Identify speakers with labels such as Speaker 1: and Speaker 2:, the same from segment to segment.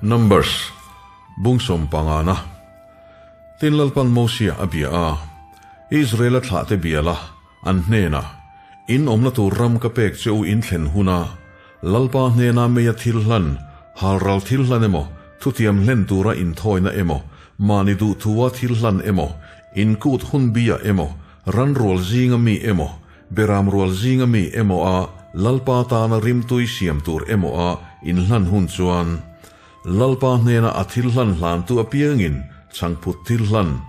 Speaker 1: Numbers, Bung sawmpangana. Tin Lalpan Mosia a bia a, Israela thlahte bia la, an hnenah, In awmna tur ram ka pek che u in thlen huna, Lalpa hnena meia thil hlan, halral thil hlan emaw, thutiam hlen tura inthawina emaw, mahni duhthua thil hlan emaw, inkut hun bia emaw, ranrual zinga mi emaw, beram rual zinga mi emaw a Lalpa tana rimtui siam tur emaw a inhlan hun chuan, Lalpa hnena a thil hlan hlantu apiangin chhangphut thil hlan,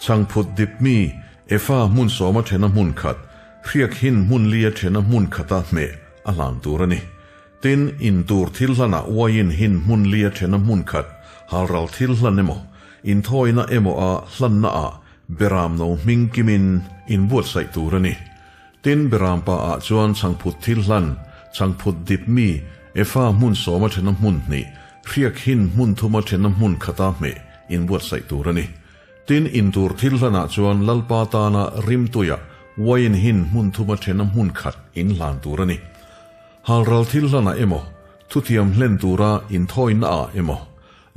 Speaker 1: chhangphut dip mi, efa hmun sawma thena hmun khat, hriak hin hmun lia thena hmun khata hmeh a hlan tur a ni. Tin, in tur thil hlanah uaiin hin hmun lia thena hmun khat, halral thil hlan emaw, inthawina emaw a hlanna ah beram no hming kimin inbuatsaih tur a ni. Tin, beram pa ah chuan chhangphut thil hlan, chhangphut dip mi, efa hmun sawma thena hmun hnih, hriak hin hmun thuma thena hmun khata hmeh inbuatsaih tur a ni. Tin, in tur thil hlanah chuan Lalpa tana rimtuia uaiin hin hmun thuma thena hmun khat in hlan tur a ni. Halral thil hlanah emaw, thuthiam hlen tura inthawina ah emaw,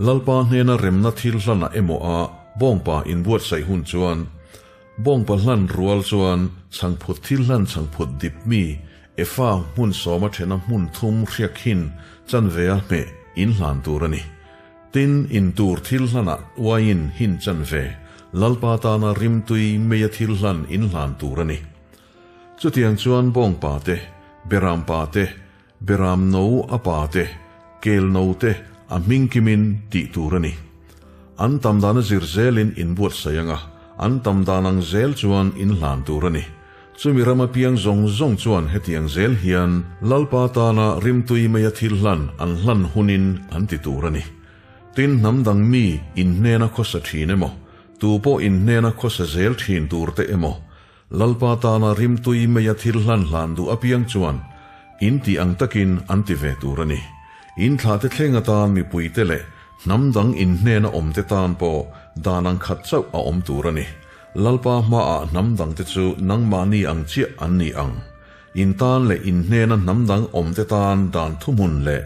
Speaker 1: Lalpa hnena remna thil hlanah emaw a bawngpa inbuatsaih hun chuan, bawngpa hlan rual chuan chhangphut thil hlan chhangphut dip mi efa hmun sawma thena hmun thum hriak hin chanve a hmeh in hlan tur a ni. Tin, in tur thil hlanah uaiin hin chanve Lalpa tana rimtui meia thil hlan in hlan tur a ni. Chutiang chuan bawngpa te, beram pa te, beram no a pa te, kel no te a hming kimin tih tur a ni. An tam dana zir zelin inbuatsaih ang a, an tam dan ang zel chuan inhlan tur a ni. Chumi rama piang zawng zawng chuan hetiang zel hian Lalpa tana rimtui meia thil hlan an hlan hunin an ti tur a ni. Tin, hnam dang mi inhnena khawsa thin emaw, tu pawh inhnena khawsa zel thin tur te emaw, Lalpa tana rimtui meia thil hlan hlan duh apiang chuan in tih ang takin an ti ve tur a ni. In thlahte thleng atan mipuite leh hnam dang in hnena awmte tan pawh dan ang khat chauh a awm tur a ni. Lalpa hmaah hnam dangte chu nangmahni ang chiah an ni ang. In tan leh in hnena hnam dang awmte tan dan thuhmun leh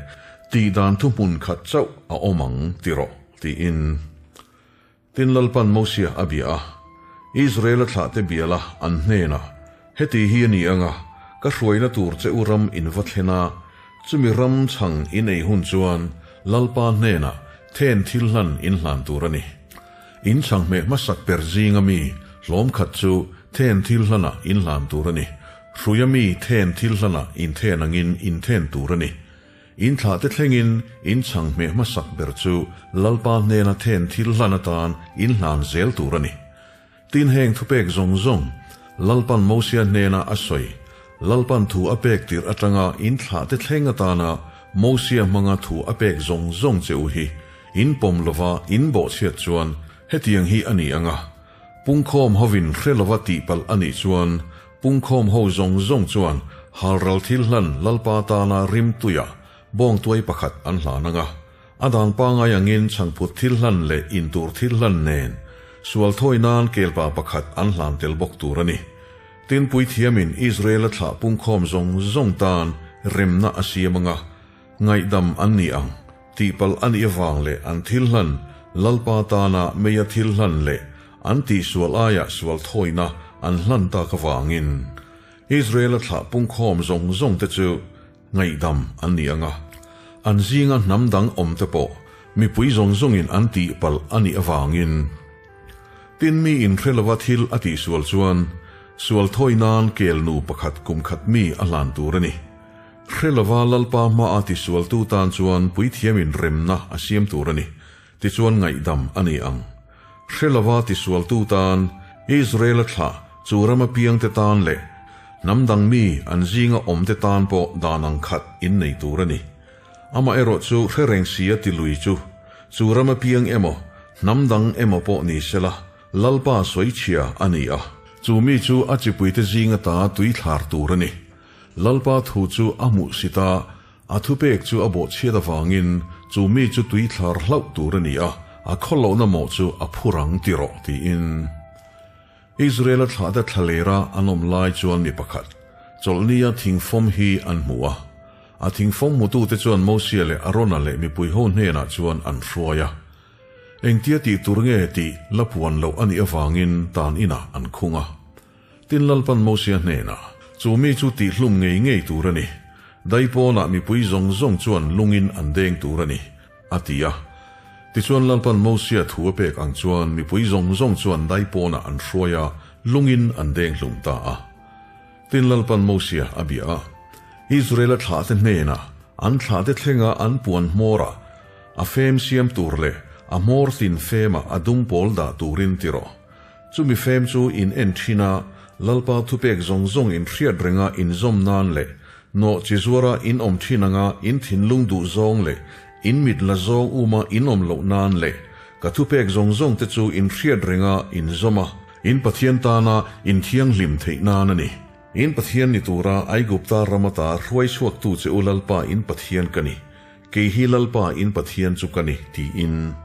Speaker 1: tih dan thuhmun khat chauh a awm ang ti rawh, tiin. Tin Lalpan Mosia a bia a, Israela thlahte biala an hnenah, Heti hi a ni ang a, ka hruaina tur che u ram in va thlen a, chumi ram chhang in ei hun chuan Lalpa hnenah then thil hlan in hlan tur a ni. In chhang hmeh hmasak per zinga mi hlawm khat chu then thil hlanah in hlan tur a ni, hruia mi then thil hlanah in then angin in then tur a ni. In thlahte thlengin in chhang hmeh hmasak ber chu Lalpa hnena then thil hlan atan in hlan zel tur a ni. Tin heng thupek zawng zawng Lalpan Mosia hnena a sawi, Lalpan thu a pek tirh atanga in thlahte thleng atana Mosia hmanga thu a pek zawng zawng che u hi in pawm lova in bawhchhiat chuan hetiang hi a ni ang a, pungkhawm hovin hre lova tihpalh a nih chuan Pungkhawm ho zawng zawng chuan halral thil hlan Lalpa tana rimtuia bawngtuai pakhat an hlan ang a, a dan pangai angin chhangphut thil hlan leh intur thil hlan nen sual thawi nan kelpa pakhat an hlan tel bawk tur a ni. Tin, puithiamin Israela thlah pungkhawm zawng zawng tan remna a siam ang a, ngaihdam an ni ang, tihpalh a nih avang leh an thil hlan Lalpa tana meia thil hlan leh an tihsual aia sual thawina an hlan tak avangin Israela thlah pungkhawm zawng zawng te chu ngaihdam an ni ang a, an zinga hnam dang awm te pawh mipui zawng zawngin an tihpalh a nih avangin. Tin mi inhre lova thil a tihsual chuan sual thawi nan kel nu pakhat kum khat mi a hlan tur a ni. Hre lova Lalpa hmaa tisualtu tan chuan puithiamin remna a siam tur a ni, tichuan ngaihdam a ni ang. Hre lova tisualtu tan, Israela thlah chu rama piangte tan leh hnam dang mi an zinga awmte tan pawh dan ang khat in nei tur a ni. Amaherawh chu hre reng sia tilui chu, chu rama piang emaw, hnam dang emaw pawh ni sela, Lalpa sawichhia a ni a. Chu mi chu a chipuite zinga ta tuithlar tur a ni. Lalpa thu chu a hmuh sit a, a thupek chu a bawhchhiat avangin chu mi chu tui thlar hlauh tur a ni a, a khawlohna mawh chu a phur ang ti rawh, tiin. Israela thlahte thlalera an awm lai chuan mi pakhat, chawlhnia thingfawm hi an hmu a. A thingfawng hmutute chuan Mosia leh Arona leh mipuiho hnenah chuan an hruai a. Engtia tih tur nge tih la puan loh a nih avangin tan inah an khung a. Tin Lalpan Mosia hnenah, Chu mi chu tihhlum ngei ngei tur a ni. Daipawnah mipui zawng zawng chuan lungin an deng tur a ni, a ti a. Tichuan Lalpan Mosia thu a pek ang chuan mipui zawng zawng chuan daipawnah an hruai a, lungin an deng hlum ta a. Tin Lalpan Mosia a bia a, Israela thlahte hnenah an thlahte thlenga an puan hmawrah a fem siam tur leh a hmawr tin femah a dum pawl dah turin ti rawh. Chumi fem chu in en thin a, Lalpa thupek zawng zawng in hriat renga in zawm nan leh nawh chi zuara in awm thin anga in thinlung duh zawng leh in mit la zawng uma in awm loh nan leh ka thupek zawng zawng te chu in hriat renga in zawm a, in Pathian tana in thianghlim theih nan a ni. In Pathian ni tura Aigupta ram ata hruai chhuaktu che u Lalpa in Pathian ka ni, kei hi Lalpa in Pathian chu ka ni, tiin.